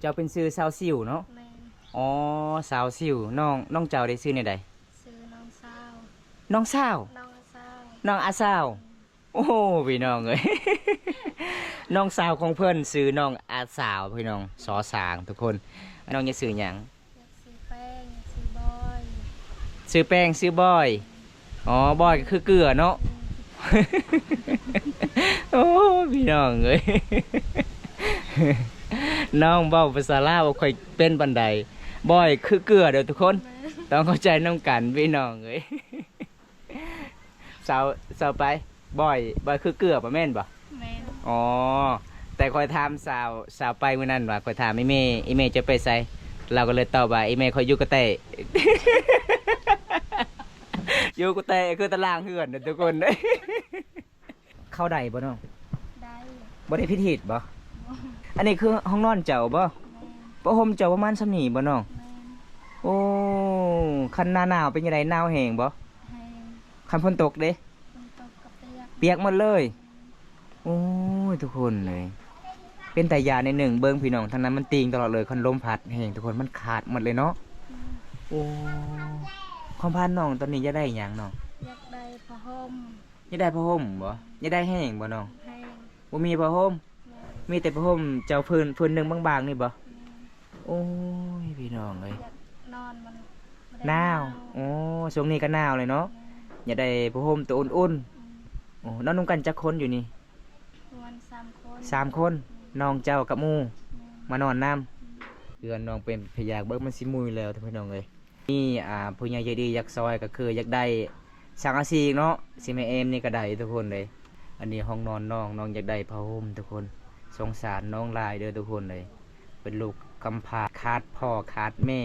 ເຈົ້າເປັນຊື່ສາວຊິວເນາະ? ແມ່ນ. ອໍ ສາວຊິວ. ນ້ອງ ນ້ອງເຈົ້າເດ ຊື່ແນວໃດ? ຊື່ນ້ອງສາວ. ນ້ອງສາວ? ນ້ອງອາສາວ. ນ້ອງອາສາວ. ໂອ້ ພີ່ນ້ອງເອີຍ ນ້ອງສາວຂອງເພິ່ນຊື່ນ້ອງອາສາວ ພີ່ນ້ອງ ຊໍສາງ ທຸກຄົນ. ນ້ອງຢາກຊື່ຫຍັງ? ຢາກຊື່ແປ້ງ ຢາກຊື່ບອຍ. ຊື່ແປ້ງ ຊື່ບອຍ. ອໍ ບອຍກໍຄືເກືອເນາະ. ໂອ້ ພີ່ນ້ອງເອີຍ ນ້ອງເວົ້າພາສາລາວບໍ່ຄ່ອຍເປັນປານໃດ. ບອຍຄືເກືອເດີທຸກຄົນ. ແມ່ນ. ຕ້ອງເຂົ້າໃຈນຳກັນ ພີ່ນ້ອງເອີຍ. ສາວ ສາວໄປ ບອຍ ບອຍຄືເກືອບໍ່ແມ່ນບໍ່? ແມ່ນ. ອໍ ແຕ່ຂ້ອຍຖາມສາວ ສາວໄປມື້ນັ້ນວ່າ ຂ້ອຍຖາມອີ່ແມ່ ອີ່ແມ່ເຈົ້າໄປໃສ? ລາວກໍເລີຍຕອບວ່າ ອີ່ແມ່ຂ້ອຍຢູ່ກະແຕ ຢູ່ກະແຕຄືຕາລ່າງເຮືອນເດີທຸກຄົນ. ເຂົ້າໄດ້ບໍ່ນ້ອງ? ໄດ້. ບໍ່ໄດ້ຜິດຮີດບໍ່? ບໍ່. ອັນນີ້ຄືຫ້ອງນອນເຈົ້າບໍ່? ແມ່ນ. ຜ້າຫົ່ມເຈົ້າປະມານສ່ຳນີ້ບໍ່ນ້ອງ? ແມ່ນ. ໂອ້ ຄັນໜ້າໜາວເປັນຈັ່ງໃດ? ໜາວແຮງບໍ່? ແຮງ. ຄັນຝົນຕົກເດ? ຝົນຕົກກໍປຽກ. ປຽກໝົດເລີຍ. ໂອ້ຍ ທຸກຄົນເອີຍ ເປັນຕາຢ້ານໜ້ອຍໜຶ່ງ. ເບິ່ງພີ່ນ້ອງ ທາງນັ້ນມັນຕີງຕະຫຼອດເລີຍ ຄັນລົມພັດແຮງທຸກຄົນ ມັນຂາດໝົດເລີຍເນາະ. ແມ່ນ. ໂອ້ ຄວາມຝັນນ້ອງຕອນນີ້ຢາກໄດ້ຫຍັງນ້ອງ? ຢາກໄດ້ຜ້າຫົ່ມ. ຢາກໄດ້ຜ້າຫົ່ມບໍ່? ຢາກໄດ້ແຮງບໍ່ນ້ອງ? ແຮງ. ບໍ່ມີຜ້າຫົ່ມ? ແມ່ນ. ມີແຕ່ຜ້າຫົ່ມເຈົ້າຜືນ ຜືນໜຶ່ງບາງໆນີ້ບໍ່? ແມ່ນ. ໂອ້ຍ ພີ່ນ້ອງເອີຍ ຢາກນອນມັນ ໜາວ. ໂອ້ ຊ່ວງນີ້ກໍໜາວເລີຍເນາະ. ແມ່ນ. ຢາກໄດ້ຜ້າຫົ່ມໂຕອຸ່ນໆ. ອືມ. ໂອ້ ນອນນຳກັນຈັກຄົນຢູ່ນີ້? ປະມານສາມຄົນ. ສາມຄົນ. ອືມ. ນ້ອງເຈົ້າກັບໝູ່. ແມ່ນ. ມານອນນຳ. ອືມ. ເຮືອນນ້ອງເປັນພະຍາກເບິ່ງ ມັນຊິມຸຍແລ້ວ ພີ່ນ້ອງເອີຍ. ມີ ອ່າ ຜູ້ໃຫຍ່ໃຈດີຢາກຊ່ອຍ ກໍຄືຢາກໄດ້ສັງກະສີເນາະ ຊິແມ່ແອມນີ້ກໍໄດ້ທຸກຄົນເລີຍ. ອັນນີ້ຫ້ອງນອນນ້ອງ ນ້ອງຢາກໄດ້ຜ້າຫົ່ມທຸກຄົນ. ສົງສານນ້ອງຫຼາຍເດີທຸກຄົນເລີຍ ເປັນລູກກຳພ້າ ຂາດພໍ່ຂາດແມ່.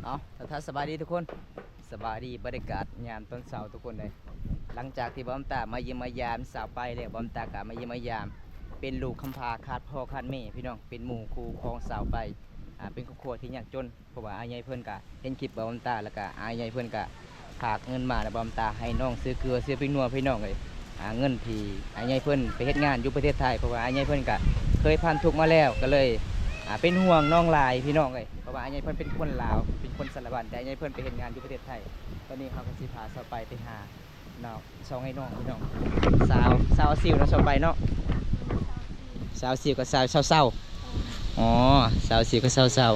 ເອົາ ທັກທາຍສະບາຍດີທຸກຄົນ ສະບາຍດີ ບັນຍາກາດຍາມຕອນເຊົ້າທຸກຄົນເອີຍ. ຫຼັງຈາກທີ່ບ່າວຕາມາຢ້ຽມມາຢາມສາວໄປແລ້ວ ບ່າວຕາກໍມາຢ້ຽມມາຢາມ ເປັນລູກກຳພ້າຂາດພໍ່ຂາດແມ່ພີ່ນ້ອງ ເປັນໝູ່ຄູ່ຂອງສາວໄປ ອ່າ ເປັນຄອບຄົວທີ່ຍາກຈົນ ເພາະວ່າອ້າຍໃຫຍ່ເພິ່ນກໍເຫັນຄລິບບ່າວຕາ ແລ້ວກໍອ້າຍໃຫຍ່ເພິ່ນກໍ ຝາກເງິນມາແລ້ວບ່າວຕາໃຫ້ນ້ອງຊື້ເກືອຊື້ແປ້ງນົວພີ່ນ້ອງເອີຍ. ອ່າ ເງິນທີ່ອ້າຍໃຫຍ່ເພິ່ນໄປເຮັດງານຢູ່ປະເທດໄທ ເພາະວ່າອ້າຍໃຫຍ່ເພິ່ນກະເຄີຍຜ່ານທຸກມາແລ້ວ ກະເລີຍ ອ່າ ເປັນຫ່ວງນ້ອງຫຼາຍພີ່ນ້ອງເອີຍ. ເພາະວ່າອ້າຍໃຫຍ່ເພິ່ນເປັນຄົນລາວ ເປັນຄົນສາລະວັນ ແຕ່ອ້າຍໃຫຍ່ເພິ່ນໄປເຮັດງານຢູ່ປະເທດໄທ. ຕອນນີ້ເຮົາກະຊິພາສາວໄປ ໄປຫານ້ອງ ສອງອ້າຍນ້ອງພີ່ນ້ອງ ສາວ ສາວອາຊິວເນາະ ສາວໄປເນາະ ສາວອາຊິວກັບສາວເຊົາ. ອໍ ສາວອາຊິວກັບສາວເຊົາ.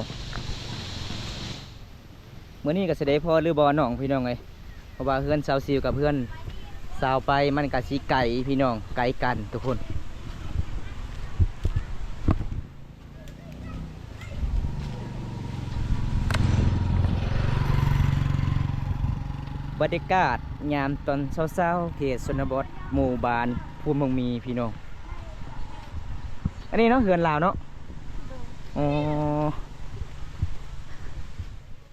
ມື້ນີ້ກໍຊິໄດ້ພໍ້ຫຼືບໍ່ນ້ອງພີ່ນ້ອງເອີຍ ເພາະວ່າເຮືອນສາວຊິວກັບເຮືອນສາວໄປມັນກໍຊິໄກພີ່ນ້ອງ ໄກກັນທຸກຄົນ. ບັນຍາກາດຍາມຕອນເຊົ້າໆ ເຂດຊົນນະບົດ ໝູ່ບ້ານພູນບັກໝີ່ພີ່ນ້ອງ. ອັນນີ້ເນາະ ເຮືອນລາວເນາະ. ໂດຍ. ອໍ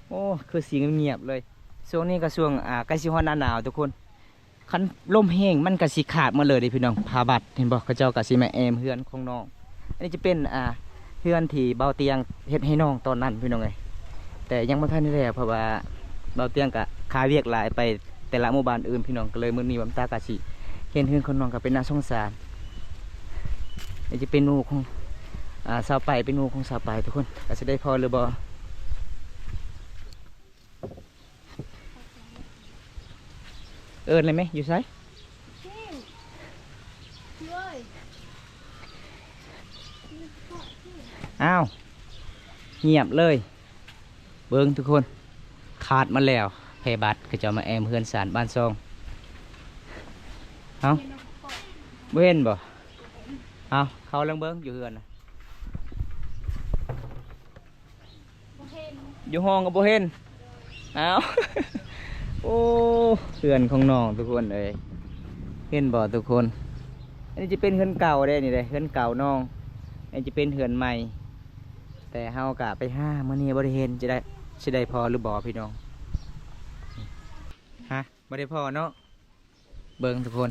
ໂອ້ ຄືຊິງຽບເລີຍ. ຊ່ວງນີ້ກໍຊ່ວງ ອ່າ ໃກ້ຊິຮອດໜ້າໜາວທຸກຄົນ. ຄັນລົມແຮງມັນກໍຊິຂາດໝົດເລີຍເດ້ພີ່ນ້ອງ. ຜ້າບັດເຫັນບໍ່ ເຂົາເຈົ້າກໍຊິມາແອ້ມເຮືອນຂອງນ້ອງ. ອັນນີ້ຈະເປັນ ອ່າ ເຮືອນທີ່ບ່າວຕຽງເຮັດໃຫ້ນ້ອງຕອນນັ້ນພີ່ນ້ອງເອີຍ ແຕ່ຍັງບໍ່ທັນໄດ້ແລ້ວ ເພາະວ່າບ່າວຕຽງກໍຄາວຽກຫຼາຍໄປແຕ່ລະໝູ່ບ້ານອື່ນພີ່ນ້ອງ. ກໍເລີຍມື້ນີ້ບ່າວຕາກໍຊິເຫັນເຮືອນຂອງນ້ອງກໍເປັນໜ້າສົງສານ. ອັນນີ້ຈະເປັນໝູ່ຂອງ ອ່າ ສາວໄປ ເປັນໝູ່ຂອງສາວໄປທຸກຄົນ. ກໍຊິໄດ້ພໍ້ຫຼືບໍ່? ເອີ້ນເລີຍແມະ ຢູ່ໃສ? ອ້າວ ງຽບເລີຍ. ເບິ່ງທຸກຄົນ ຂາດໝົດແລ້ວ ແພບັດ ເຂົາເຈົ້າມາແອ້ມເຮືອນຊານບ້ານຊ່ອງ. ເອົ້າ ບໍ່ເຫັນບໍ່? ເອົ້າ ເຂົ້າລອງເບິ່ງຢູ່ເຮືອນນະ. ບໍ່ເຫັນ ຢູ່ຫ້ອງກໍບໍ່ເຫັນ. ອ້າວ ໂອ້ ເຮືອນຂອງນ້ອງທຸກຄົນເອີຍ ເຫັນບໍ່ທຸກຄົນ? ອັນນີ້ຈະເປັນເຮືອນເກົ່າເດ້ ນີ້ເດ້ ເຮືອນເກົ່ານ້ອງ. ອັນນີ້ຈະເປັນເຮືອນໃໝ່ ແຕ່ເຮົາກະໄປຫາມື້ນີ້ບໍ່ໄດ້ເຫັນ ຈະໄດ້ ຊິໄດ້ພໍ້ຫຼືບໍ່ພີ່ນ້ອງ? ຮະ ບໍ່ໄດ້ພໍ້ເນາະ. ເບິ່ງທຸກຄົນ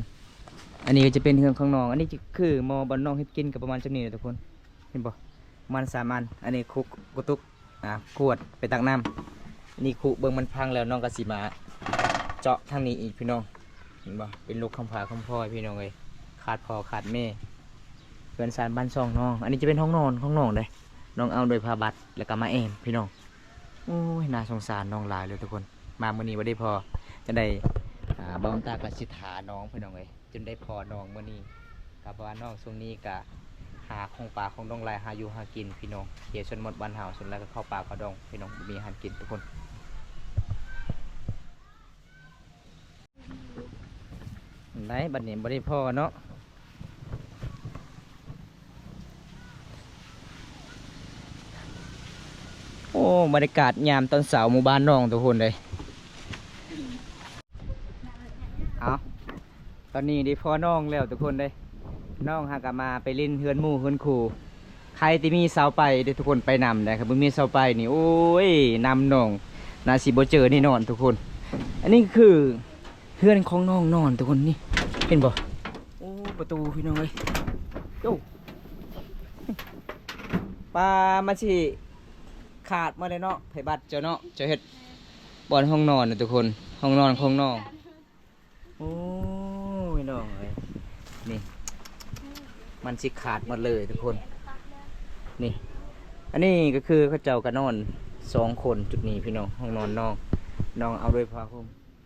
ອັນນີ້ກໍຈະເປັນເຮືອນຂອງນ້ອງ. ອັນນີ້ຈະຄືໝໍ້ບ່ອນນ້ອງເຮັດກິນກໍປະມານສ່ຳນີ້ແຫຼະທຸກຄົນ ເຫັນບໍ່? ປະມານສາມອັນ. ອັນນີ້ຄຸກ ກະຕຸກ ອ່າ ຂວດໄປຕັກນ້ຳ. ອັນນີ້ຄຸ ເບິ່ງມັນພັງແລ້ວ ນ້ອງກໍຊິມາ ເຈາະທາງນີ້ອີກພີ່ນ້ອງ ເຫັນບໍ່? ເປັນລູກຄຳຜາຄຳພອຍພີ່ນ້ອງເອີຍ ຂາດພໍ່ຂາດແມ່ ເຮືອນຊານບ້ານຊ່ອງນ້ອງ. ອັນນີ້ຈະເປັນຫ້ອງນອນຂອງນ້ອງເດ້ ນ້ອງເອົາໂດຍຜ້າບັດ ແລ້ວກໍມາແອ້ມພີ່ນ້ອງ. ໂອ້ຍ ໜ້າສົງສານນ້ອງຫຼາຍເລີຍທຸກຄົນ ມາມື້ນີ້ບໍ່ໄດ້ພໍ ຈັ່ງໃດ ອ່າ ບ່າວຕາກໍຊິຖ້ານ້ອງພີ່ນ້ອງເອີຍ ຈົນໄດ້ພໍ້ນ້ອງມື້ນີ້ ກໍເພາະວ່ານ້ອງຊ່ວງນີ້ກໍຫາຂອງປ່າຂອງດອງໄລ່ ຫາຢູ່ຫາກິນພີ່ນ້ອງ ເຂດຊົນນະບົດບ້ານເຮົາ ສ່ວນຫຼາຍກໍເຂົ້າປ່າເຂົ້າດອງພີ່ນ້ອງ ບໍ່ມີອາຫານກິນທຸກຄົນ. ໄດ້ ບັດນີ້ບໍ່ໄດ້ພໍ້ເນາະ. ໂອ້ ບັນຍາກາດຍາມຕອນເຊົ້າໝູ່ບ້ານນ້ອງທຸກຄົນເດ້. ເອົາ ຕອນນີ້ໄດ້ພໍ້ນ້ອງແລ້ວທຸກຄົນເດ້ ນ້ອງຫາກະມາໄປຫຼິ້ນເຮືອນໝູ່ເຮືອນຄູ່ ໃຄແຕ່ມີສາວໄປເດ້ທຸກຄົນ ໄປນຳໄດ້ ຄັນບໍ່ມີສາວໄປນີ້ ໂອ້ຍ ນຳນ້ອງໜ້າຊິບໍ່ເຈີແນ່ນອນທຸກຄົນ. ອັນນີ້ຄືເຮືອນຂອງນ້ອງນອນທຸກຄົນ ນີ້ເຫັນບໍ່? ໂອ້ ປະຕູພີ່ນ້ອງເອີຍ ໂອ້ ປາ ມັນຊິຂາດໝົດເລີຍເນາະ ໄພບັດເຈົ້າເນາະ ເຈົ້າເຮັດບ່ອນຫ້ອງນອນນະທຸກຄົນ ຫ້ອງນອນຂອງນ້ອງ. ໂອ້ຍ ນ້ອງເອີຍ ນີ້ ມັນຊິຂາດໝົດເລີຍທຸກຄົນ ນີ້. ອັນນີ້ກໍຄືເຂົາເຈົ້າກໍນອນສອງຄົນຈຸດນີ້ພີ່ນ້ອງ ຫ້ອງນອນນ້ອງ ນ້ອງເອົາໂດຍຜ້າຫົ່ມ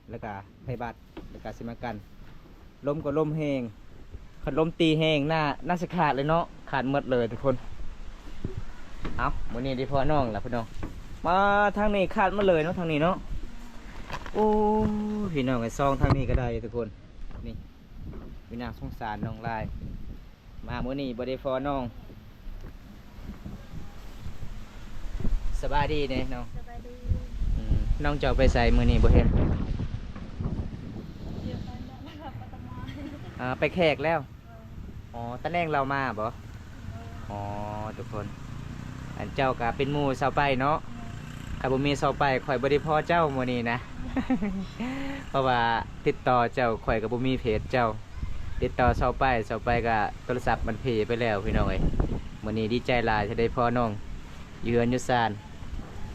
ແລ້ວກໍໄພບັດ ແລ້ວກໍເສມາກັນ. ລົມກໍລົມແຮງ ຄັນລົມຕີແຮງໜ້າ ໜ້າຊິຂາດເລີຍເນາະ ຂາດໝົດເລີຍທຸກຄົນ. ເອົ້າ ມື້ນີ້ໄດ້ພໍ້ນ້ອງລະພີ່ນ້ອງ ມາທາງນີ້ຂາດໝົດເລີຍເນາະ ທາງນີ້ເນາະ. ໂອ້ ພີ່ນ້ອງເອີຍ ຊ່ອງທາງນີ້ກໍໄດ້ທຸກຄົນ ນີ້ ມີໜ້າສົງສານນ້ອງຫຼາຍ ມາມື້ນີ້ບໍ່ໄດ້ພໍ້ນ້ອງ. ສະບາຍດີເດ້ນ້ອງ. ສະບາຍດີ. ອືມ ນ້ອງເຈົ້າໄປໃສມື້ນີ້ບໍ່ເຫັນ? ຢູ່ໄປແລ້ວ ໄປແຂກແລ້ວ. ອໍ ຕອນແລງລາວມາບໍ່? ອໍ ທຸກຄົນ ອັນເຈົ້າກະເປັນໝູ່ຊາວໄປເນາະ. ຄັນບໍ່ມີຊາວໄປ ຂ້ອຍບໍ່ໄດ້ພໍ້ເຈົ້າມື້ນີ້ນະ ເພາະວ່າຕິດຕໍ່ເຈົ້າ ຂ້ອຍກໍບໍ່ມີເພຈເຈົ້າ ຕິດຕໍ່ຊາວໄປ ຊາວໄປກໍໂທລະສັບມັນເພໄປແລ້ວພີ່ນ້ອງເອີຍ. ມື້ນີ້ດີໃຈຫຼາຍທີ່ໄດ້ພໍ້ນ້ອງຢູ່ເຮືອນຢູ່ຊານ.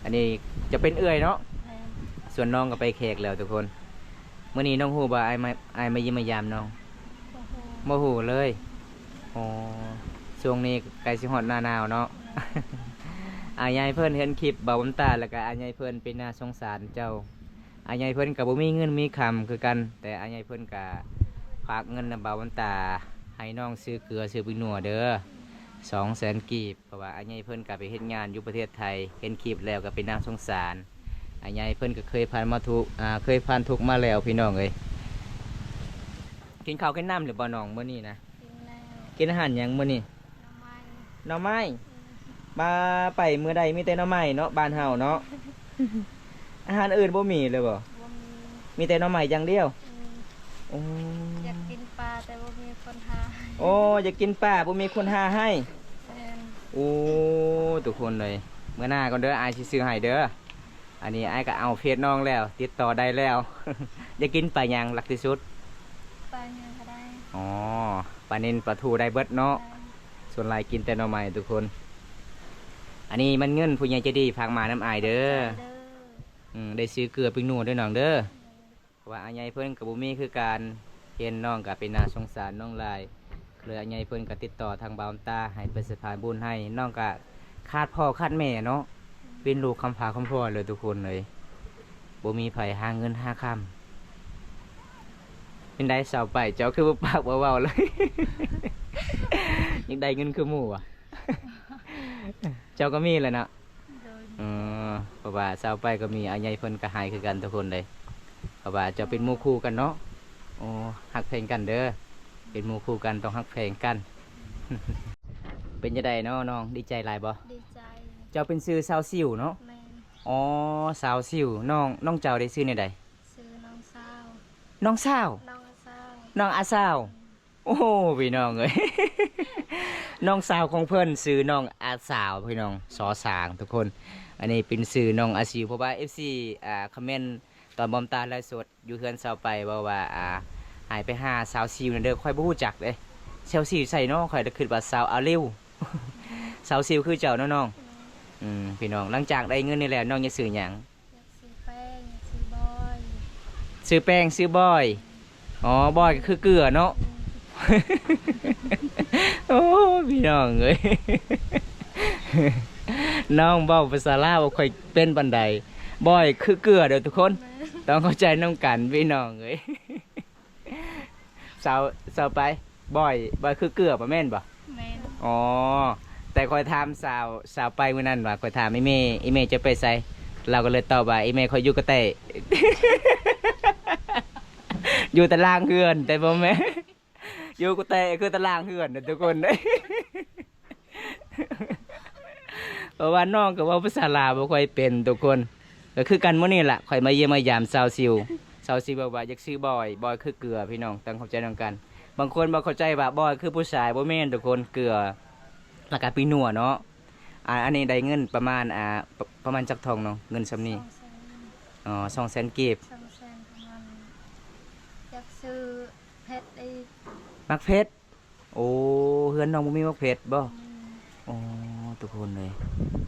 ອັນນີ້ຈະເປັນເອື້ອຍເນາະ. ແມ່ນ. ສ່ວນນ້ອງກໍໄປແຂກແລ້ວທຸກຄົນ. ມື້ນີ້ນ້ອງຮູ້ບໍ່ ອ້າຍມາ ອ້າຍມາຢ້ຽມມາຢາມນ້ອງ? ບໍ່ຮູ້ ບໍ່ຮູ້ເລີຍ. ອໍ ຊ່ວງນີ້ໃກ້ຊິຮອດໜ້າໜາວເນາະ. ແມ່ນ. ອາໃຫຍ່ເພິ່ນເຫັນຄລິບບ່າວບຸນຕາ ແລ້ວກໍອາໃຫຍ່ເພິ່ນເປັນໜ້າສົງສານເຈົ້າ. ອາໃຫຍ່ເພິ່ນກໍບໍ່ມີເງິນມີຄຳຄືກັນ ແຕ່ອາໃຫຍ່ເພິ່ນກໍຝາກເງິນນຳບ່າວບຸນຕາ ໃຫ້ນ້ອງຊື້ເກືອຊື້ປິງນົວເດີ ສອງແສນກີບ. ເພາະວ່າອາໃຫຍ່ເພິ່ນກໍໄປເຮັດງານຢູ່ປະເທດໄທ ເຫັນຄລິບແລ້ວກໍເປັນໜ້າສົງສານ. ອາໃຫຍ່ເພິ່ນກໍເຄີຍຜ່ານມາທຸກ ອາ ເຄີຍຜ່ານທຸກມາແລ້ວພີ່ນ້ອງເອີຍ. ກິນເຂົ້າກິນນ້ຳແລ້ວບໍ່ນ້ອງມື້ນີ້ນະ? ກິນແລ້ວ. ກິນອາຫານຫຍັງມື້ນີ້? ໜໍ່ໄມ້. ໜໍ່ໄມ້? ອືມ. ມາ ໄປມື້ໃດມີແຕ່ໜໍ່ໄມ້ເນາະ ບ້ານເຮົາເນາະ. ອາຫານອື່ນບໍ່ມີເລີຍບໍ່? ບໍ່ມີ. ມີແຕ່ໜໍ່ໄມ້ຢ່າງດຽວ? ອືມ. ໂອ້ ຢາກກິນປາແຕ່ບໍ່ມີຄົນຫາໃຫ້. ໂອ້ ຢາກກິນປາບໍ່ມີຄົນຫາໃຫ້. ແມ່ນ. ໂອ້ ທຸກຄົນເອີຍ ມື້ໜ້າກ່ອນເດີ ອ້າຍຊິຊື້ໃຫ້ເດີ. ອັນນີ້ອ້າຍກໍເອົາເຟສນ້ອງແລ້ວ ຕິດຕໍ່ໄດ້ແລ້ວ. ຢາກກິນປາຫຍັງຫຼັກທີ່ສຸດ? ປາຫຍັງກໍໄດ້. ອໍ ປານິນປາທູໄດ້ເບິດເນາະ. ໄດ້. ສ່ວນຫຼາຍກິນແຕ່ໜໍ່ໄມ້ທຸກຄົນ. ອັນນີ້ມັນເງິນຜູ້ໃຫຍ່ໃຈດີຝາກມານຳອ້າຍເດີ. ຂອບໃຈເດີ. ອືມ ໄດ້ຊື້ເກືອປິງນົວເດີນ້ອງເດີ. ເພາະວ່າອາໃຫຍ່ເພິ່ນກໍບໍ່ມີຄືກັນ ເຫັນນ້ອງກໍເປັນໜ້າສົງສານນ້ອງຫຼາຍ ກໍເລີຍອາໃຫຍ່ເພິ່ນກໍຕິດຕໍ່ທາງບ່າວຕາໃຫ້ເປັນສະພານບຸນໃຫ້. ນ້ອງກໍຂາດພໍ່ຂາດແມ່ເນາະ ເປັນລູກຄຳຟ້າຄຳຟອຍເລີຍທຸກຄົນເອີຍ ບໍ່ມີໃຜຫາເງິນຫາຄຳ. ເປັນໃດສາວໄປ ເຈົ້າຄືບໍ່ປາກບໍ່ເວົ້າເລີຍ? ຢາກໄດ້ເງິນຄືໝູ່ຫວາ? ເຈົ້າກໍມີແຫຼະເນາະ. ໂດຍ. ເອີ ເພາະວ່າຊາວໄປກໍມີ ອາໃຫຍ່ເພິ່ນກໍໃຫ້ຄືກັນທຸກຄົນເດ້ ເພາະວ່າເຈົ້າເປັນໝູ່ຄູ່ກັນເນາະ. ໂອ້ ຮັກແພງກັນເດີ ເປັນໝູ່ຄູ່ກັນຕ້ອງຮັກແພງກັນ. ເປັນຈັ່ງໃດເນາະນ້ອງ ດີໃຈຫຼາຍບໍ່? ດີໃຈ. ເຈົ້າເປັນຊື່ສາວຊິວເນາະ? ແມ່ນ. ອໍ ສາວຊິວ. ນ້ອງ ນ້ອງເຈົ້າເດ ຊື່ແນວໃດ? ຊື່ນ້ອງສາວ. ນ້ອງສາວ? ນ້ອງອາສາວ. ນ້ອງອາສາວ. ໂອ້ໂຫ ພີ່ນ້ອງເອີຍ ນ້ອງສາວຂອງເພິ່ນຊື່ນ້ອງອາສາວ ພີ່ນ້ອງ ຊໍສາງ ທຸກຄົນ. ອັນນີ້ເປັນຊື່ນ້ອງອາຊິວ ເພາະວ່າເອັຟຊີ ອ່າ ຄອມເມັນຕອນບ່າວຕາໄລຟ໌ສົດຢູ່ເຮືອນຊາວໄປ ເວົ້າວ່າ ອ່າ ໃຫ້ໄປຫາສາວຊິວແດ່ເດີ ຂ້ອຍບໍ່ຮູ້ຈັກເດ້ ສາວຊິວໃສເນາະ ຂ້ອຍລະຄິດວ່າສາວອາລິວ ສາວຊິວຄືເຈົ້າເນາະນ້ອງ. ອືມ ພີ່ນ້ອງ ຫຼັງຈາກໄດ້ເງິນນີ້ແລ້ວ ນ້ອງຈະຊື້ຫຍັງ? ຢາກຊື້ແປ້ງ ຢາກຊື້ບອຍ. ຊື່ແປ້ງ ຊື່ບອຍ. ອໍ ບອຍກໍຄືເກືອເນາະ. ໂອ້ ພີ່ນ້ອງເອີຍ ນ້ອງເວົ້າພາສາລາວບໍ່ຄ່ອຍເປັນປານໃດ. ບອຍຄືເກືອເດີທຸກຄົນ ຕ້ອງເຂົ້າໃຈນຳກັນພີ່ນ້ອງເອີຍ. ສາວ ສາວໄປ ບອຍ ບອຍຄືເກືອບໍ່ແມ່ນບໍ່? ແມ່ນ. ອໍ ແຕ່ຂ້ອຍຖາມສາວ ສາວໄປມື້ນັ້ນວ່າ ຂ້ອຍຖາມອີ່ແມ່ ອີ່ແມ່ຈະໄປໃສ? ລາວກໍເລີຍຕອບວ່າ ອີ່ແມ່ຂ້ອຍຢູ່ກະແຕ ຢູ່ຕາລ່າງເຮືອນ ແຕ່ບໍ່ແມ່ນ ຢູ່ກະແຕຄືຕາລ່າງເຮືອນເດີທຸກຄົນເດີ. ເພາະວ່ານ້ອງກໍເວົ້າພາສາລາວບໍ່ຄ່ອຍເປັນທຸກຄົນ. ກໍຄືກັນມື້ນີ້ລະ ຂ້ອຍມາຢ້ຽມມາຢາມສາວຊິວ. ສາວຊິວບອກວ່າຢາກຊື່ບອຍ ບອຍຄືເກືອ ພີ່ນ້ອງ ຕ້ອງເຂົ້າໃຈນຳກັນ. ບາງຄົນບໍ່ເຂົ້າໃຈວ່າບອຍຄືຜູ້ຊາຍ ບໍ່ແມ່ນທຸກຄົນ ເກືອ ແລ້ວກໍປີນົວເນາະ. ອ່າ ອັນນີ້ໄດ້ເງິນປະມານ ອ່າ ປະ ປະມານຈັກທ່ອງນ້ອງ ເງິນສ່ຳນີ້? ສອງແສນ. ອໍ ສອງແສນກີບ. ສອງແສນປະມານ ຢາກຊື້ເຜັດອີກ. ໝາກເຜັດ? ໂອ້ ເຮືອນນ້ອງບໍ່ມີໝາກເຜັດບໍ່? ອືມ. ໂອ້ ທຸກຄົນເອີຍ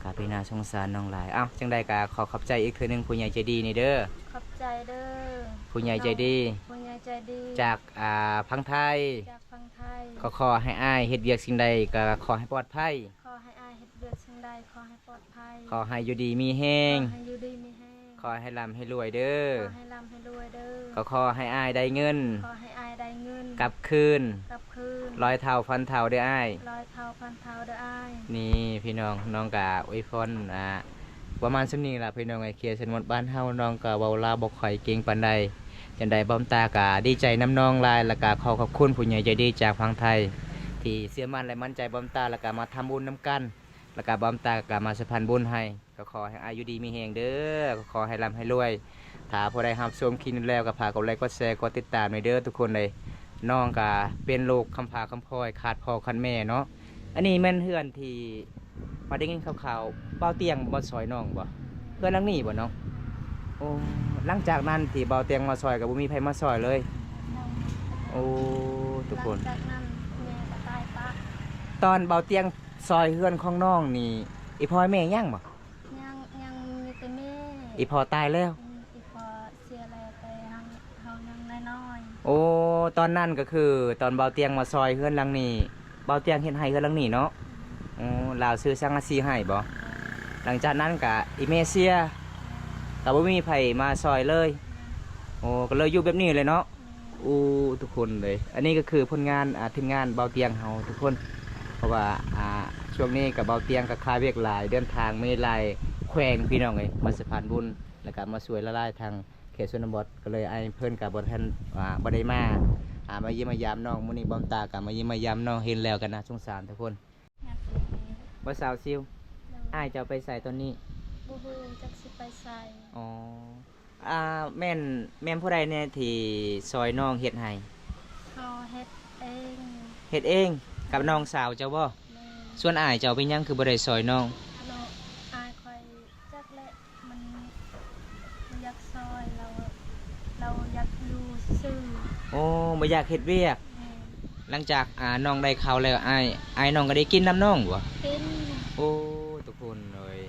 ກະເປັນໜ້າສົງສານນ້ອງຫຼາຍ. ເອົ້າ ຈັ່ງໃດກະຂໍຂອບໃຈອີກເທື່ອໜຶ່ງຜູ້ໃຫຍ່ໃຈດີນີ້ເດີ. ຂອບໃຈເດີ ຜູ້ໃຫຍ່ໃຈດີ. ຜູ້ໃຫຍ່ໃຈດີ ຈາກ ອ່າ ຝັ່ງໄທ. ຈາກຝັ່ງໄທ. ກໍຂໍໃຫ້ອ້າຍເຮັດວຽກສິ່ງໃດກໍຂໍໃຫ້ປອດໄພ. ຂໍໃຫ້ອ້າຍເຮັດວຽກສິ່ງໃດຂໍໃຫ້ປອດໄພ. ຂໍໃຫ້ຢູ່ດີມີແຮງ. ຂໍໃຫ້ຢູ່ດີມີແຮງ. ຂໍໃຫ້ລ່ຳໃຫ້ລວຍເດີ. ຂໍໃຫ້ລ່ຳໃຫ້ລວຍເດີ. ກໍຂໍໃຫ້ອ້າຍໄດ້ເງິນ. ຂໍໃຫ້ອ້າຍໄດ້ເງິນ. ກັບຄືນ. ກັບຄືນ. ຮ້ອຍເທົ່າພັນເທົ່າເດີອ້າຍ. ຮ້ອຍເທົ່າພັນເທົ່າເດີອ້າຍ. ນີ້ພີ່ນ້ອງ ນ້ອງກະອວຍພອນ ອ່າ ປະມານສ່ຳນີ້ລະພີ່ນ້ອງເອີຍ. ເຂດຊົນນະບົດບ້ານເຮົາ ນ້ອງກະເວົ້າລາວບໍ່ຄ່ອຍເກັ່ງປານໃດ. ຈັ່ງໃດບ່າວຕາກະດີໃຈນຳນ້ອງຫຼາຍ ແລ້ວກະຂໍຂອບຄຸນຜູ້ໃຫຍ່ໃຈດີຈາກຝັ່ງໄທ ທີ່ເຊື່ອໝັ້ນ ແລະ ໝັ້ນໃຈບ່າວຕາ ແລ້ວກະມາທຳບຸນນຳກັນ. ແລ້ວກະບ່າວຕາກະມາສະພານບຸນໃຫ້ ກໍຂໍໃຫ້ອ້າຍຢູ່ດີມີແຮງເດີ ກໍຂໍໃຫ້ລ່ຳໃຫ້ລວຍ. ຖ້າຜູ້ໃດຮັບຊົມຄລິບນີ້ແລ້ວ ກໍຝາກກົດໄລ ກົດແຊ ກົດຕິດຕາມແດ່ເດີທຸກຄົນເອີຍ. ນ້ອງກະເປັນລູກຄຳຟ້າຄຳພອຍ ຂາດພໍ່ຂາດແມ່ເນາະ. ອັນນີ້ແມ່ນເຮືອນທີ່ ວ່າໄດ້ຍິນຂ່າວໆ ບ່າວຕຽງມາຊ່ອຍນ້ອງບໍ່? ເຮືອນຫຼັງນີ້ບໍ່ນ້ອງ? ໂອ້ ຫຼັງຈາກນັ້ນທີ່ບ່າວຕຽງມາຊ່ອຍ ກໍບໍ່ມີໃຜມາຊ່ອຍເລີຍ. ໂອ້ ທຸກຄົນ ຫຼັງຈາກນັ້ນແມ່ກໍຕາຍປະ. ຕອນບ່າວຕຽງ ຊອຍເຮືອນຂອງນ້ອງນີ້ ອີພໍ່ແມ່ຍັງບໍ່? ຍັງ ຍັງມີແຕ່ແມ່. ອີພໍ່ຕາຍແລ້ວ? ອືມ ອີພໍ່ເສຍແລ້ວ ແຕ່ເຮົາ ເຮົາຍັງນ້ອຍໆ. ໂອ້ ຕອນນັ້ນກໍຄືຕອນບ່າວຕຽງມາຊອຍເຮືອນຫຼັງນີ້ ບ່າວຕຽງເຮັດໃຫ້ເຮືອນຫຼັງນີ້ເນາະ? ອືມ ໂອ້ ລາວຊື້ສັງກະສີໃຫ້ບໍ່? ຫຼັງຈາກນັ້ນກະອີແມ່ເສຍ ອືມ ກະບໍ່ມີໃຜມາຊອຍເລີຍ. ອືມ ໂອ້ ກໍເລີຍຢູ່ແບບນີ້ເລີຍເນາະ? ອືມ ໂອ້ ທຸກຄົນເລີຍ ອັນນີ້ກໍຄືຜົນງານ ອ່າ ທີມງານບ່າວຕຽງເຮົາທຸກຄົນ ເພາະວ່າ ອ່າ ຊ່ວງນີ້ກໍບ່າວຕຽງກໍຄາວຽກຫຼາຍ ເດີນທາງມີຫຼາຍແຂວງພີ່ນ້ອງເອີຍ ມາສະພານບຸນ ແລ້ວກໍມາຊ່ວຍຫຼາຍໆ ທາງເຂດຊົນນະບົດ ກໍເລີຍອ້າຍເພິ່ນກໍບໍ່ທັນ ອ່າ ບໍ່ໄດ້ມາ ອ່າ ມາຢ້ຽມມາຢາມນ້ອງ. ມື້ນີ້ບ່າວຕາກໍມາຢ້ຽມມາຢາມນ້ອງ ເຫັນແລ້ວກໍໜ້າສົງສານທຸກຄົນ. ບໍ່ສາວຊິວ ໂດຍ ອ້າຍເຈົ້າໄປໃສຕອນນີ້? ບໍ່ຮູ້ຈັກຊິໄປໃສ. ອໍ ອ່າ ແມ່ນ ແມ່ນຜູ້ໃດແດ່ທີ່ຊ່ອຍນ້ອງເຮັດໃຫ້? ເຮົາເຮັດເອງ. ເຮັດເອງ ກັບນ້ອງສາວເຈົ້າບໍ່? ແມ່ນ. ສ່ວນອ້າຍເຈົ້າເປັນຫຍັງຄືບໍ່ໄດ້ຊ່ອຍນ້ອງ? ອ້າຍຂ້ອຍຈັກແຫຼະ ມັນບໍ່ຢາກຊ່ອຍ ລາວ ລາວຢາກຢູ່ຊື່ໆ. ໂອ້ ບໍ່ຢາກເຮັດວຽກ. ແມ່ນ. ຫຼັງຈາກ ອ່າ ນ້ອງໄດ້ເຂົ້າແລ້ວ ອ້າຍ ອ້າຍນ້ອງກໍໄດ້ກິນນຳນ້ອງບໍ່? ກິນ. ໂອ້ ທຸກຄົນເອີຍ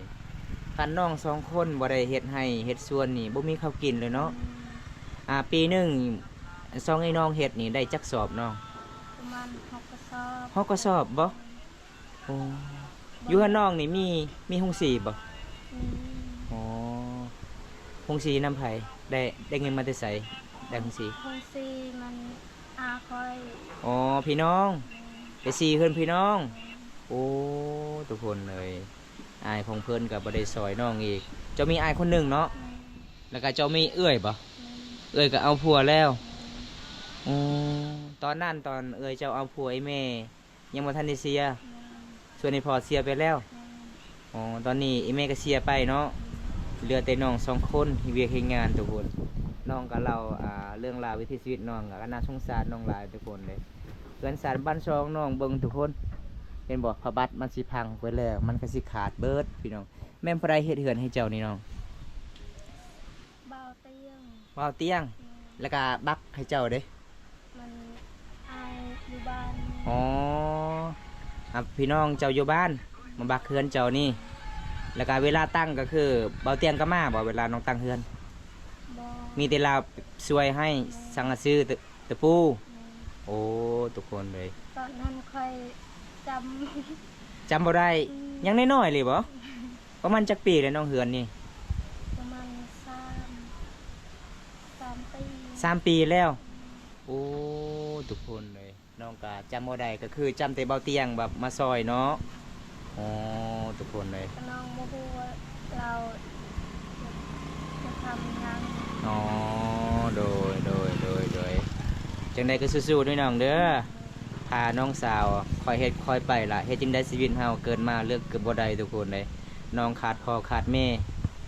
ຄັນນ້ອງສອງຄົນບໍ່ໄດ້ເຮັດໄຮ່ເຮັດສວນນີ້ ບໍ່ມີເຂົ້າກິນເລີຍເນາະ. ອືມ ອ່າ ປີໜຶ່ງ ສອງໄອ້ນ້ອງເຮັດນີ້ໄດ້ຈັກສອບນ້ອງ? ປະມານຫົກກະສອບ. ຫົກກະສອບບໍ່? ໂອ້ ຢູ່ເຮືອນນ້ອງນີ້ມີ ມີໂຮງສີບໍ່? ມີ. ອໍ ໂຮງສີນຳໃຜ? ໄດ້ ໄດ້ເງິນມາແຕ່ໃສ? ໄດ້ໂຮງສີ ໂຮງສີມັນອາຂ້ອຍ. ອໍ ພີ່ນ້ອງ. ແມ່ນ. ໄປສີເຮືອນພີ່ນ້ອງ. ແມ່ນ. ໂອ້ ທຸກຄົນເອີຍ ອ້າຍຂອງເພິ່ນກໍບໍ່ໄດ້ຊ່ອຍນ້ອງອີກ. ເຈົ້າມີອ້າຍຄົນໜຶ່ງເນາະ? ແມ່ນ. ແລ້ວກໍເຈົ້າມີເອື້ອຍບໍ່? ແມ່ນ. ເອື້ອຍກໍເອົາຜົວແລ້ວ? ແມ່ນ. ໂອ້ ຕອນນັ້ນຕອນເອື້ອຍເຈົ້າເອົາຜົວ ອີ່ແມ່ຍັງບໍ່ທັນໄດ້ເສຍ. ແມ່ນ. ສ່ວນອີ່ພໍ່ເສຍໄປແລ້ວ. ແມ່ນ. ອໍ ຕອນນີ້ອີ່ແມ່ກໍເສຍໄປເນາະ. ແມ່ນ. ເຫຼືອແຕ່ນ້ອງສອງຄົນເຮັດວຽກເຮັດງານທຸກຄົນ. ນ້ອງກໍເລົ່າ ອ່າ ເລື່ອງລາວວິຖີຊີວິດນ້ອງ ກໍໜ້າສົງສານນ້ອງຫຼາຍທຸກຄົນເດ້. ເຮືອນຊານບ້ານຊ່ອງນ້ອງເບິ່ງທຸກຄົນ ເຫັນບໍ່? ຜ້າບັດມັນຊິພັງໄປແລ້ວ ມັນກໍຊິຂາດເບິດພີ່ນ້ອງ. ແມ່ນຜູ້ໃດເຮັດເຮືອນໃຫ້ເຈົ້ານີ້ນ້ອງ? ບ່າວຕຽງ. ບ່າວຕຽງ. ແມ່ນ. ແລ້ວກະບັກໃຫ້ເຈົ້າເດ້? ມັນອ້າຍຢູ່ບ້ານ. ອໍ ອ່າ ພີ່ນ້ອງເຈົ້າຢູ່ບ້ານ ມາບັກເຮືອນເຈົ້ານີ້. ແລ້ວກະເວລາຕັ້ງກໍຄືບ່າວຕຽງກໍມາບໍ່ ເວລານ້ອງຕັ້ງເຮືອນ? ບໍ່. ມີແຕ່ລາວຊ່ວຍໃຫ້ ແມ່ນ ສັງກະສີ ຕະ ຕະປູ. ແມ່ນ ໂອ້ ທຸກຄົນເອີຍ ຕອນນັ້ນຂ້ອຍຈຳ ຈຳບໍ່ໄດ້. ອືມ ຍັງນ້ອຍໆເລີຍບໍ? ປະມານຈັກປີແລ້ວນ້ອງເຮືອນນີ້? ປະມານສາມ ສາມປີ ສາມປີແລ້ວ. ໂອ້ ທຸກຄົນເອີຍ ນ້ອງກະຈຳບໍ່ໄດ້ ກະຄືຈຳແຕ່ເບົາຕຽງແບບມາຊ່ອຍເນາະ. ອໍ ທຸກຄົນເອີຍ ກະນ້ອງບໍ່ຮູ້ວ່າລາວຈະ ຈະທຳຫຍັງ. ອໍ ໂດຍ ໂດຍ ໂດຍ ໂດຍ ຈັ່ງໃດກະສູ້ໆເດີນ້ອງເດີ. ຖ້ານ້ອງສາວຄ່ອຍເຮັດຄ່ອຍໄປລະ ເຮັດຈັ່ງໃດຊີວິດເຮົາເກີດມາເລືອກກະບໍ່ໄດ້ທຸກຄົນເອີຍ. ນ້ອງຂາດພໍ່ຂາດແມ່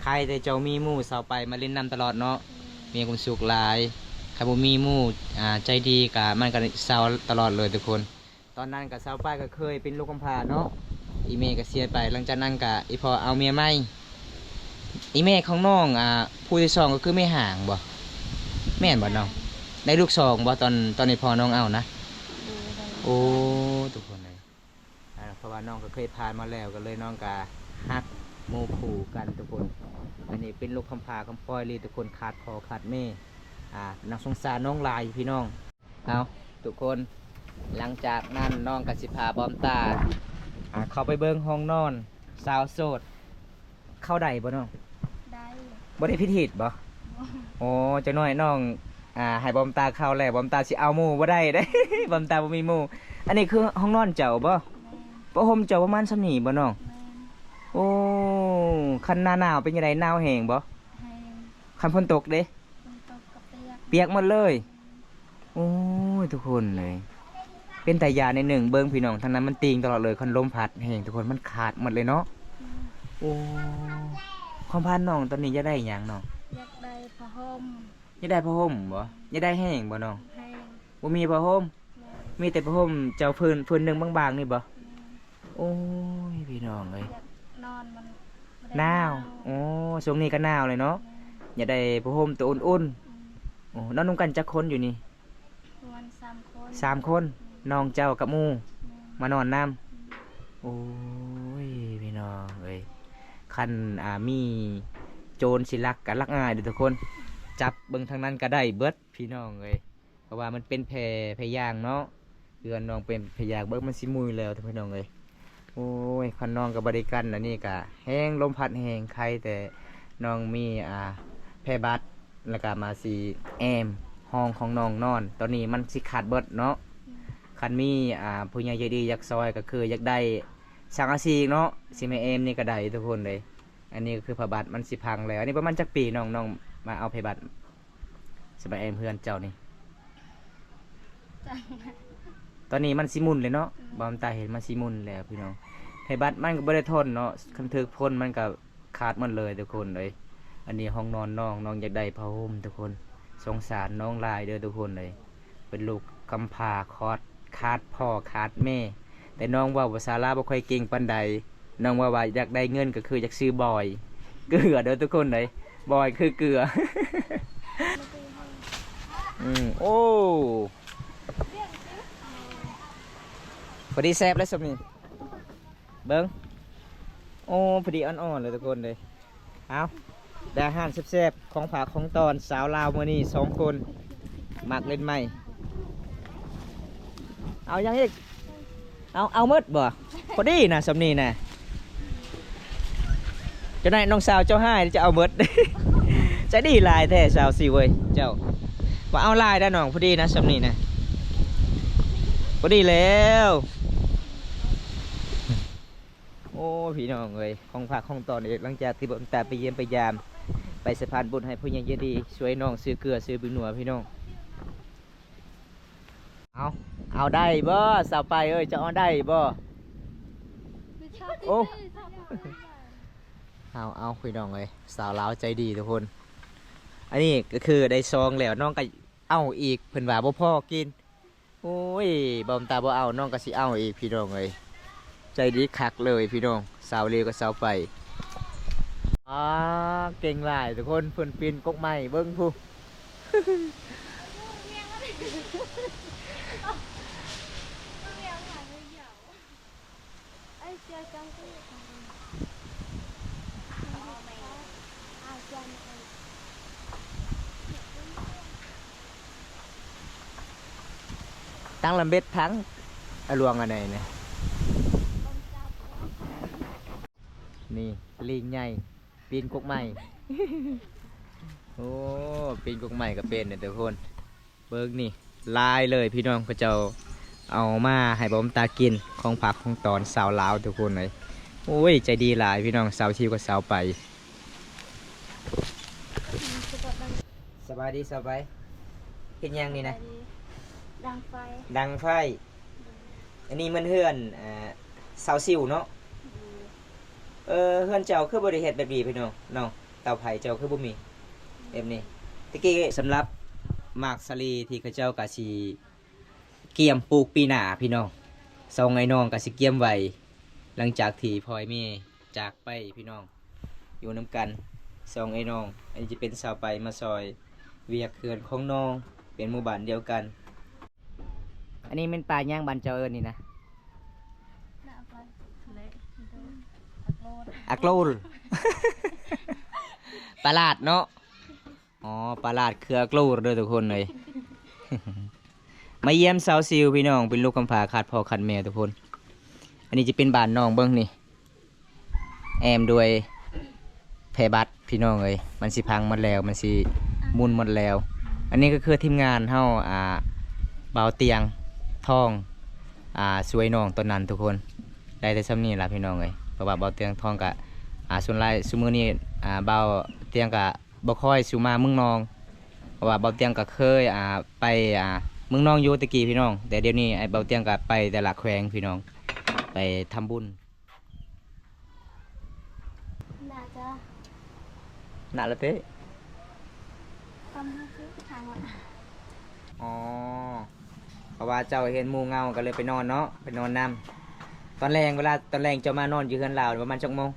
ໃຄແຕ່ເຈົ້າມີໝູ່ສາວໄປມາຫຼິ້ນນຳຕະຫຼອດເນາະ. ແມ່ນ ມີຄວາມສຸກຫຼາຍ. ຄັນບໍ່ມີໝູ່ ອ່າ ໃຈດີກະ ມັນກະເສົ້າຕະຫຼອດເລີຍທຸກຄົນ. ຕອນນັ້ນກະສາວໄປກະເຄີຍເປັນລູກກຳພ້າເນາະ ອີ່ແມ່ກະເສຍໄປ. ຫຼັງຈາກນັ້ນກະອີ່ພໍ່ເອົາເມຍໃໝ່. ອີ່ແມ່ຂອງນ້ອງ ອ່າ ຜູ້ທີສອງກະຄືແມ່ຫາງບໍ? ແມ່ນບໍນ້ອງ? ໄດ້ລູກສອງບໍ ຕອນ ຕອນອີ່ພໍ່ນ້ອງເອົານະ? ໂດຍ ໂອ້ ທຸກຄົນເອີຍ ອ່າ ເພາະວ່ານ້ອງກະເຄີຍຜ່ານມາແລ້ວ ກະເລີຍນ້ອງກະຮັກໝູ່ຄູ່ກັນທຸກຄົນ. ອັນນີ້ເປັນລູກກຳພ້າກຳພ້ອຍອີ່ຫຼີທຸກຄົນ ຂາດພໍ່ຂາດແມ່. ອ່າ ໜ້າສົງສານນ້ອງຫຼາຍພີ່ນ້ອງ. ເອົາ ທຸກຄົນ ຫຼັງຈາກນັ້ນນ້ອງກະຊິພາບອມຕາ ອ່າ ເຂົ້າໄປເບິ່ງຫ້ອງນອນສາວໂສດ. ເຂົ້າໄດ້ບໍ່ນ້ອງ? ໄດ້. ບໍ່ໄດ້ຜິດຮີດບໍ່? ບໍ່. ໂອ້ ຈັກໜ້ອຍນ້ອງ ອ່າ ໃຫ້ບອມຕາເຂົ້າແລ້ວ ບອມຕາຊິເອົາໝູ່ບໍ່ໄດ້ເດ້ ບອມຕາບໍ່ມີໝູ່. ອັນນີ້ຄືຫ້ອງນອນເຈົ້າບໍ່? ແມ່ນ. ຜ້າຫົ່ມເຈົ້າປະມານສ່ຳນີ້ບໍ່ນ້ອງ? ແມ່ນ. ໂອ້ ຄັນໜ້າໜາວເປັນຈັ່ງໃດ ໜາວແຮງບໍ່? ແຮງ. ຄັນຝົນຕົກເດ້? ຝົນຕົກກະປຽກ. ປຽກໝົດເລີຍ. ໂອ້ຍ ທຸກຄົນເອີຍ ເປັນຕາຢ້ານໜ້ອຍໜຶ່ງ. ເບິ່ງພີ່ນ້ອງ ທາງນັ້ນມັນຕີງຕະຫຼອດເລີຍ ຄັນລົມພັດແຮງທຸກຄົນ ມັນຂາດໝົດເລີຍເນາະ. ອືມ ໂອ້ ຄວາມຝັນນ້ອງຕອນນີ້ຢາກໄດ້ຫຍັງນ້ອງ? ຢາກໄດ້ຜ້າຫົ່ມ. ຢາກໄດ້ຜ້າຫົ່ມບໍ່? ຢາກໄດ້ແຮງບໍ່ນ້ອງ? ແຮງ. ບໍ່ມີຜ້າຫົ່ມ? ແມ່ນ. ມີແຕ່ຜ້າຫົ່ມເຈົ້າຜືນ ຜືນໜຶ່ງບາງໆນີ້ບໍ່? ແມ່ນ. ໂອ້ຍ ພີ່ນ້ອງເອີຍ ຢາກນອນມັນບໍ່ໄດ້ ໜາວ. ໜາວ. ໂອ້ ຊ່ວງນີ້ກະໜາວເລີຍເນາະ. ແມ່ນ. ຢາກໄດ້ຜ້າຫົ່ມໂຕອຸ່ນໆ. ອືມ. ໂອ້ ນອນນຳກັນຈັກຄົນຢູ່ນີ້? ປະມານສາມຄົນ. ສາມຄົນ. ອືມ. ນ້ອງເຈົ້າກັບໝູ່. ແມ່ນ. ມານອນນຳ. ອືມ. ໂອ້ຍ ພີ່ນ້ອງເອີຍ ຄັນ ອ່າ ມີໂຈນຊິລັກກະລັກງ່າຍເດີທຸກຄົນ ຈັບເບິ່ງທາງນັ້ນກະໄດ້ເບິດ ພີ່ນ້ອງເອີຍ. ເພາະວ່າມັນເປັນແພ ແພຢາງເນາະ ເຮືອນນ້ອງເປັນແພຢາງ. ເບິ່ງມັນຊິມຸຍແລ້ວພີ່ນ້ອງເອີຍ. ໂອ້ຍ ຄັນນ້ອງກະບໍ່ໄດ້ກັນ ອັນນີ້ກະແຮງ ລົມພັດແຮງ. ໄຄແຕ່ນ້ອງມີ ອ່າ ແພບັດ ແລ້ວກະມາຊິແອ້ມຫ້ອງຂອງນ້ອງນອນ. ຕອນນີ້ມັນຊິຂາດເບິດເນາະ. ຄັນມີ ອ່າ ຜູ້ໃຫຍ່ໃຈດີຢາກຊ່ອຍ ກະຄືຢາກໄດ້ສັງກະສີເນາະ ຊິມາແອ້ມນີ້ກະໄດ້ທຸກຄົນເອີຍ. ອັນນີ້ກະຄືພະບັດມັນຊິພັງແລ້ວ. ອັນນີ້ປະມານຈັກປີນ້ອງ ນ້ອງມາເອົາພະບັດ ຊິມາແອ້ມເຮືອນເຈົ້ານີ້? ຕອນນີ້ມັນຊິໝຸ່ນແລ້ວເນາະ. ອືມ. ບ່າວຕາເຫັນມັນຊິໝຸ່ນແລ້ວພີ່ນ້ອງ. ພະບັດມັນກະບໍ່ໄດ້ທົນເນາະ ຄັນຖືກຝົນມັນກະຂາດໝົດເລີຍທຸກຄົນເອີຍ. ອັນນີ້ຫ້ອງນອນນ້ອງ ນ້ອງຢາກໄດ້ຜ້າຫົ່ມທຸກຄົນ. ສົງສານນ້ອງຫຼາຍເດີທຸກຄົນເອີຍ. ເປັນລູກກຳພ້າຂອດ ຂາດພໍ່ຂາດແມ່. ແຕ່ນ້ອງເວົ້າພາສາລາວບໍ່ຄ່ອຍເກັ່ງປານໃດ. ນ້ອງເວົ້າວ່າຢາກໄດ້ເງິນກະຄືຢາກຊື້ບອຍເກືອເດີທຸກຄົນເອີຍ. ບອຍຄືເກືອ. ອືມ. ໂອ້ ພໍດີແຊບແລ້ວສ່ຳນີ້. ເບິ່ງ ໂອ້ ພໍດີອ່ອນໆເລີຍທຸກຄົນເລີຍ. ເອົາ ໄດ້ອາຫານແຊບໆ ຂອງຝາກຂອງຕ້ອນສາວລາວມື້ນີ້ສອງຄົນ ມັກຫຼິ້ນໄມ້. ເອົາຫຍັງອີກ? ເອົາ ເອົາໝົດບໍ່? ພໍດີນະ ສ່ຳນີ້ນະ. ເຈົ້ານາຍ ນ້ອງສາວເຈົ້າໃຫ້ ເຈົ້າເອົາໝົດ. ໃຈດີຫຼາຍແທ້ສາວຊິເວີຍ ເຈົ້າ. ບໍ່ເອົາຫຼາຍດານ້ອງ ພໍດີນະ ສ່ຳນີ້ນະ ພໍດີແລ້ວ. ໂອ້ ພີ່ນ້ອງເອີຍ ຂອງຝາກຂອງຕ້ອນເອກ ຫຼັງຈາກທີ່ບໍ່ຕາໄປຢ້ຽມໄປຢາມ ໄປສະພານບຸນໃຫ້ຜູ້ໃຫຍ່ໃຈດີ ຊ່ວຍນ້ອງຊື້ເກືອຊື້ເປັງນົວພີ່ນ້ອງ. ເອົາ ເອົາໄດ້ບໍ່ ສາວໄປເອີຍ ເຈົ້າເອົາໄດ້ບໍ່? ໂອ້ ເອົາ ເອົາ ພີ່ນ້ອງເອີຍ ສາວລາວໃຈດີທຸກຄົນ. ອັນນີ້ກະຄືໄດ້ຊອງແລ້ວ ນ້ອງກະເອົາອີກ ເພິ່ນວ່າບໍ່ພໍກິນ. ໂອ້ຍ ບ່າວຕາບໍ່ເອົາ ນ້ອງກະຊິເອົາອີກພີ່ນ້ອງເອີຍ. ໃຈດີຄັກເລີຍພີ່ນ້ອງ ສາວເລວກັບສາວໄປ. ອາ ເກັ່ງຫຼາຍທຸກຄົນ ເພິ່ນປີນກົກໄມ້ເບິ່ງພຸ້ນ. ທັງລຳເບັດທັງອາຫຼວງອັນໃດນີ້ ນີ້ ລີງໃຫຍ່ ປີນກົກໄມ້ ໂອ້ ປີນກົກໄມ້ກໍເປັນເດ້ທຸກຄົນ. ເບິ່ງນີ້ ຫຼາຍເລີຍພີ່ນ້ອງ ເຂົາເຈົ້າເອົາມາໃຫ້ບ່າວຕາກິນ ຂອງຝາກຂອງຕ້ອນຊາວລາວທຸກຄົນເອີຍ. ໂອ້ຍ ໃຈດີຫຼາຍພີ່ນ້ອງ ສາວຊິວກັບສາວໄປ. ສະບາຍດີສາວໄປ ເຮັດຫຍັງນີ້ນະ? ດັງໄຟ ດັງໄຟ. ອັນນີ້ແມ່ນເຮືອນ ເອີ ສາວຊິວເນາະ. ເອີ ເຮືອນເຈົ້າຄືບໍ່ໄດ້ເຮັດແບບນີ້ພີ່ນ້ອງ ນ້ອງເຕົ້າໄຜ່ເຈົ້າຄືບໍ່ມີແບບນີ້? ຕະກີ້ສຳລັບໝາກສາລີທີ່ເຂົາເຈົ້າກະຊິກຽມປູກປີໜ້າພີ່ນ້ອງ ສອງອ້າຍນ້ອງກະຊິກຽມໄວ້ ຫຼັງຈາກທີ່ພໍ່ແມ່ຈາກໄປພີ່ນ້ອງ ຢູ່ນຳກັນສອງອ້າຍນ້ອງ. ອັນນີ້ຈະເປັນສາວໄປມາຊ່ອຍວຽກເຮືອນຂອງນ້ອງ ເປັນໝູ່ບ້ານດຽວກັນ. ອັນນີ້ແມ່ນປາຫຍັງບ້ານເຈົ້າເອີ້ນນີ້ນະ? ອາໂກລ ປາຫຼາດເນາະ. ອໍ ປາຫຼາດເຄືອອາໂກລເດີທຸກຄົນເອີຍ. ມາຢ້ຽມສາວຊິວພີ່ນ້ອງ ເປັນລູກກຳພ້າຂາດພໍ່ຂາດແມ່ທຸກຄົນ. ອັນນີ້ຈະເປັນບ້ານນ້ອງ ເບິ່ງນີ້ ແອ້ມດ້ວຍແພບັດພີ່ນ້ອງເອີຍ ມັນຊິພັງໝົດແລ້ວ ມັນຊິໝຸ່ນໝົດແລ້ວ. ອັນນີ້ກໍຄືທີມງານເຮົາ ອ່າ ບ່າວຕຽງທອງ ອ່າ ຊ່ວຍນ້ອງຕອນນັ້ນທຸກຄົນ ໄດ້ແຕ່ຊ່ຳນີ້ລະພີ່ນ້ອງເອີຍ. ເພາະວ່າບ່າວຕຽງທອງກະ ອ່າ ສ່ວນຫຼາຍຊຸມື້ນີ້ ອ່າ ບ່າວຕຽງກະບໍ່ຄ່ອຍສູ່ມາເມືອງນອງ ເພາະວ່າບ່າວຕຽງກະເຄີຍ ອ່າ ໄປ ອ່າ ເມືອງນອງຢູ່ແຕ່ກີ້ພີ່ນ້ອງ ແຕ່ດຽວນີ້ອ້າຍບ່າວຕຽງກະໄປແຕ່ລະແຂວງພີ່ນ້ອງ ໄປທຳບຸນ. ໜ້າຈະ ໜ້າລະເຕະ ຄວາມຮູ້ສຶກທາງວ່າ ອໍ ເພາະວ່າເຈົ້າເຫັນໝູ່ເຫງົາກໍເລີຍໄປນອນເນາະ ໄປນອນນຳ. ຕອນແລງ ເວລາຕອນແລງເຈົ້າມານອນຢູ່ເຮືອນລາວປະມານຈັກໂມງ?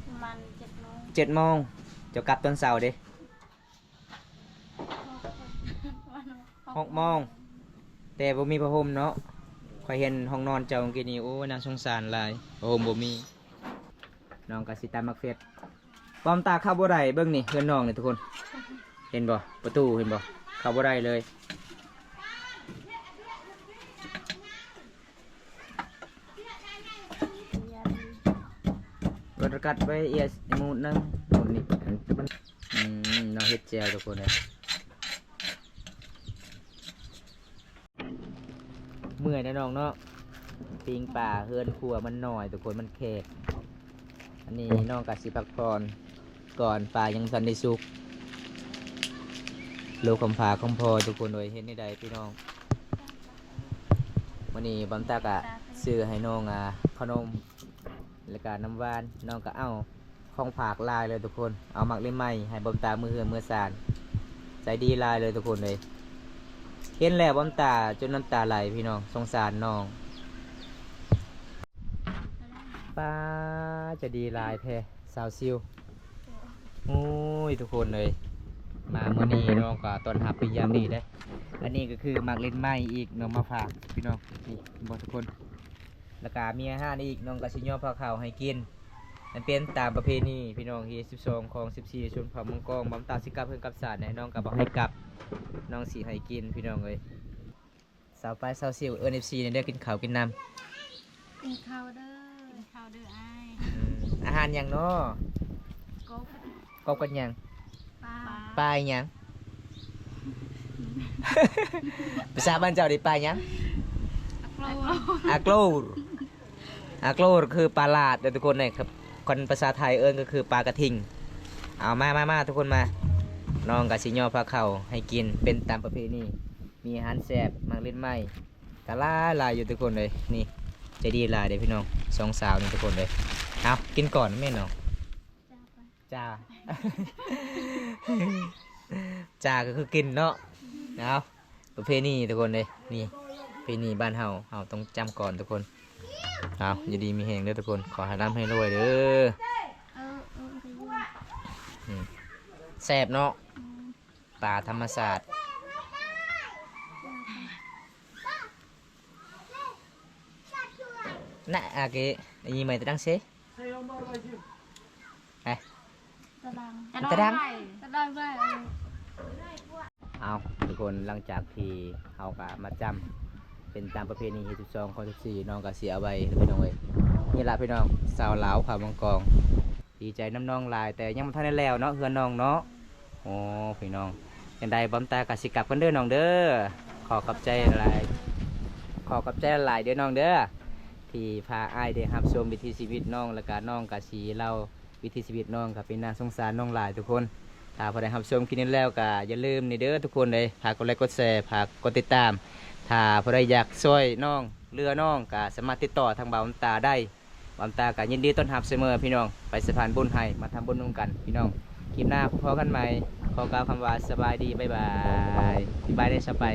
ປະມານເຈັດໂມງ. ເຈັດໂມງ. ເຈົ້າກັບຕອນເຊົ້າເດ? ຫົກໂມງ ແຕ່ບໍ່ມີຜ້າຫົ່ມເນາະ. ຂ້ອຍເຫັນຫ້ອງນອນເຈົ້າມື້ກີ້ນີ້ ໂອ້ ໜ້າສົງສານຫຼາຍ ຜ້າຫົ່ມບໍ່ມີ. ນ້ອງກະຊິຕຳໝາກເຟດ ປ້ອມຕາເຂົ້າບໍ່ໄດ້. ເບິ່ງນີ້ເຮືອນນ້ອງນີ້ທຸກຄົນ ເຫັນບໍ່? ປະຕູເຫັນບໍ່? ເຂົ້າບໍ່ໄດ້ເລີຍ. ກະກັດໄວ້ເອຍໝູດໜຶ່ງ ໝູດນີ້ ອືມ ນ້ອງເຮັດແຈ່ວທຸກຄົນເອີຍ. ເມື່ອຍນະນ້ອງເນາະ ປີ້ງປາ ເຮືອນຄົວມັນໜ້ອຍທຸກຄົນ ມັນແຄບ. ອັນນີ້ນ້ອງກະຊິພັກຜ່ອນກ່ອນ ປາຍັງບໍ່ທັນໄດ້ສຸກ. ໂລຄຳພາຄຳພໍທຸກຄົນເອີຍ ເຮັດແນວໃດພີ່ນ້ອງ. ມື້ນີ້ບອມຕາກະຊື້ໃຫ້ນ້ອງ ອ່າ ຂະໜົມ ແລ້ວກະນ້ຳຫວານ. ນ້ອງກະເອົາຂອງຝາກຫຼາຍເລີຍທຸກຄົນ ເອົາໝາກລິນໄມ້ໃຫ້ບອມຕາມື້ເຮືອນມື້ຊານ ໃຈດີຫຼາຍເລີຍທຸກຄົນເອີຍ. ເຫັນແລ້ວບອມຕາຈົນນ້ຳຕາໄຫຼພີ່ນ້ອງ ສົງສານນ້ອງ. ປ້າ ໃຈດີຫຼາຍແທ້ສາວຊິວ. ໂອ້ຍ ທຸກຄົນເອີຍ ມາມື້ນີ້ນ້ອງກໍຕ້ອນຮັບເປັນຢ່າງດີເດ້. ອັນນີ້ກໍຄືໝາກລິນໄມ້ອີກ ນ້ອງມາຝາກພີ່ນ້ອງ ນີ້ເຫັນບໍ່ທຸກຄົນ. ແລ້ວກໍມີອາຫານອີກ ນ້ອງກໍຊິຍໍພາເຂົ້າໃຫ້ກິນ. ມັນເປັນຕາມປະເພນີພີ່ນ້ອງ ທີສິບສອງ ຂອງສິບສີ່ຊົນເຜົ່າເມືອງກອງ. ບອມຕາຊິກັບເຮືອນກັບຊານແດ່ ນ້ອງກໍບໍ່ໃຫ້ກັບ ນ້ອງຊິໃຫ້ກິນພີ່ນ້ອງເອີຍ. ສາວປາຍ ສາວຊິວ ເອີ້ນເອັບຊີແດ່ເດີ ກິນເຂົ້າກິນນ້ຳ. ກິນເຂົ້າເດີ ກິນເຂົ້າເດີອ້າຍ. ອືມ ອາຫານຫຍັງເນາະ? ກົບ ກົບກັບຫຍັງ? ປາ ປາອີຫຍັງ? ພາສາບ້ານເຈົ້ານີ້ປາຫຍັງ? ອາໂກລ ອາໂກລ ອາໂກລຄືປາຫຼາດເດີທຸກຄົນເອີຍ. ຄັນພາສາໄທເອີ້ນກໍຄືປາກະທິງ. ເອົາ ມາ ມາ ມາ ທຸກຄົນມາ ນ້ອງກໍຊິຍໍພາເຂົ້າໃຫ້ກິນ ເປັນຕາມປະເພນີ. ມີອາຫານແຊບ ໝາກລິນໄມ້ ກະຫຼາຍໆຢູ່ທຸກຄົນເອີຍ. ນີ້ໃຈດີຫຼາຍເດ້ພີ່ນ້ອງ ສອງສາວນີ້ທຸກຄົນເອີຍ. ເອົາ ກິນກ່ອນແມ່ນ້ອງ. ຈ້າ ຈ້າກໍຄືກິນເນາະ. ເອົາ ປະເພນີທຸກຄົນເອີຍ ນີ້ປະເພນີບ້ານເຮົາ ເຮົາຕ້ອງຈຳກ່ອນທຸກຄົນ. ເອົາ ຢູ່ດີມີແຮງເດີທຸກຄົນ ຂໍໃຫ້ລ່ຳໃຫ້ລວຍເດີ. ອືມ ແຊບເນາະ ປາທຳມະຊາດ. ນະ ອາເກ ອີ່ໄມຕະດັງເຊ ເອ ຕະດັງ ຕະດັງ ຕະດັງໄວ້ ເອົາ ທຸກຄົນ ຫຼັງຈາກທີ່ເຮົາກະມາຈຳ ເປັນຕາມປະເພນີເຮັດສິບສອງ ຂອງສິບສີ່ ນ້ອງກໍຊິເອົາໄວ້ເດີພີ່ນ້ອງເອີຍ. ນີ້ລະພີ່ນ້ອງ ສາວລາວຂາວມັງກອງ ດີໃຈນຳນ້ອງຫຼາຍ ແຕ່ຍັງບໍ່ທັນໄດ້ແລ້ວເນາະ ເຮືອນນ້ອງເນາະ. ໂອ້ ພີ່ນ້ອງ ຈັ່ງໃດບ່າວຕາກໍຊິກັບກ່ອນເດີນ້ອງເດີ. ຂໍຂອບໃຈຫຼາຍ ຂໍຂອບໃຈຫຼາຍເດີນ້ອງເດີ ທີ່ພາອ້າຍໄດ້ຮັບຊົມວິຖີຊີວິດນ້ອງ ແລ້ວກະນ້ອງກະຊິເລົ່າວິຖີຊີວິດນ້ອງ ກະເປັນໜ້າສົງສານນ້ອງຫຼາຍທຸກຄົນ. ຖ້າຜູ້ໃດຮັບຊົມຄລິບນີ້ແລ້ວກະຢ່າລືມນີ້ເດີທຸກຄົນເດີ ຝາກກົດໄລກົດແຊ ຝາກກົດຕິດຕາມ. ຖ້າຜູ້ໃດຢາກຊ່ວຍນ້ອງເຫຼືອນ້ອງ ກະສາມາດຕິດຕໍ່ທາງບ່າວຕາໄດ້. ບ່າວຕາກະຍິນດີຕ້ອນຮັບສະເໝີພີ່ນ້ອງ ໄປສະພານບຸນໃຫ້ ມາທຳບຸນນຳກັນພີ່ນ້ອງ. ຄລິບໜ້າພໍ້ກັນໃໝ່ ຂໍກ່າວຄຳວ່າສະບາຍດີ ບາຍບາຍ ບາຍເດີ ສະບາຍ.